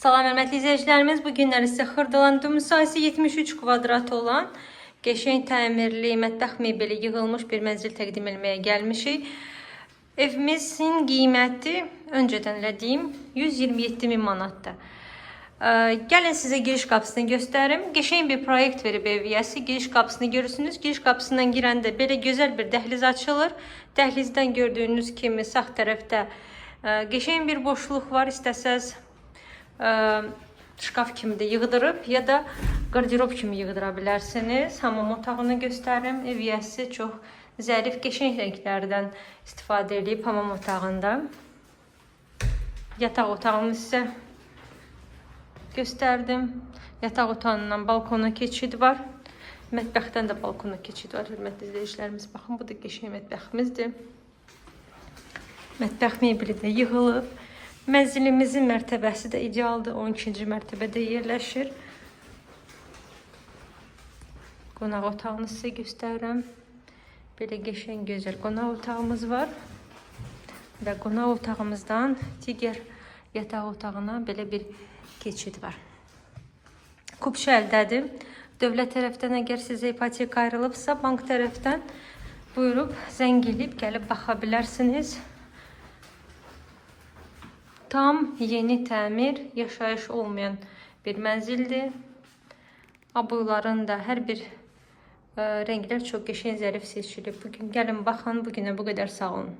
Salam hörmətli izləyicilərimiz. Bu günlər isə Xırdalan sahəsi 73 kvadrat olan qəşəng təmirli, mətbəx mebeli yığılmış bir mənzil təqdim etməyə gəlmişik. Evimizin qiyməti öncədən elə deyim 127 min manatdır. Gəlin sizə giriş qapısını göstərim. Qəşəng bir proyekt verib ev yiyəsi. Giriş qapısını görürsünüz. Giriş qapısından girəndə belə gözəl bir dəhliz açılır. Dəhlizdən gördüyünüz kimi sağ tərəfdə qəşəng bir boşluq var. İstəsəz şkaf kimi də yığdırıb ya da qarderob kimi yığdıra bilərsiniz. Hamam otağını göstərim. Ev yiyəsi çox zərif, qəşəng rənglərdən istifadə edib hamam otağında. Yataq otağını sizə göstərdim. Yataq otağından balkona keçid var. Mətbəxdən də balkona keçid var. Hörmətli izləyicilərimiz, baxın, bu da qəşəng mətbəximizdir. Mətbəx mebeli də yığılıb. Mənzilimizin mərtəbəsi də idealdır. 12-ci mərtəbədə yerləşir. Qonaq otağını sizə göstərirəm. Belə qəşəng gözəl qonaq otağımız var. Və qonaq otağımızdan digər yataq otağına belə bir keçid var. Kupçu əldədir. Dövlət tərəfdən əgər sizə ipoteka ayrılıbsa, bank tərəfdən buyurub zəng eləyib gəlib baxa bilərsiniz. Tam yeni təmir, yaşayış olmayan bir mənzildir. Aboyların da hər bir rənglər çox qəşəng, zərif seçilib. Bugün gəlin baxın. Bugünə bu qədər, sağ olun.